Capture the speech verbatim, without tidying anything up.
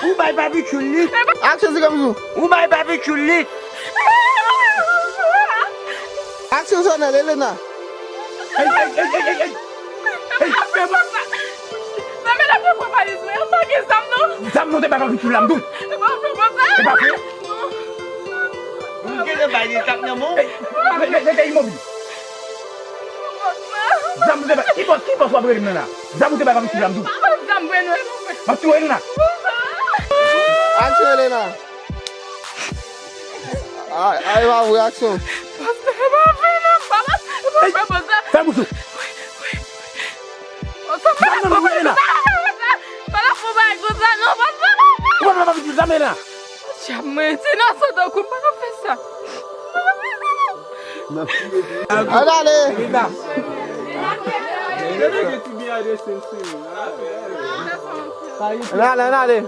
Ou bay Papi Tchoul li. Aksyon, se kòm sou. Ou bay Papi Tchoul li. Aksyon, Sonèl, Elena. Ey, ey, ey, ey, ey, ey. Ey. Nan men la pran valiz mwen, pa gen zam non. Zam nou te bay Papi Tchoul la, m di w. E pa vre, papa. E pa vre? Non. Ou genlè bay li tap nan men w. Ey, rete, rete imobil. Zam ou te bay, ki bòs, ki bòs w ap rele m nan la? Zam ou te bay Papi Tchoul la, m di w. Papa, zam vre nou, nou vre. M ap touye nou la. Aksyon, Elena. Ay, ay, pa vre, aksyon. Pastè, pa vre non, papa. Fè bouch ou. Zam nan men w, Elena. Pa la fò bay konsa non, pastè. Ou pa vle Papi Tchoul, zam, Elena. Djab mwen, ti inosan tankou m pa ka fè sa. Ann ale. Ann ale, ann ale.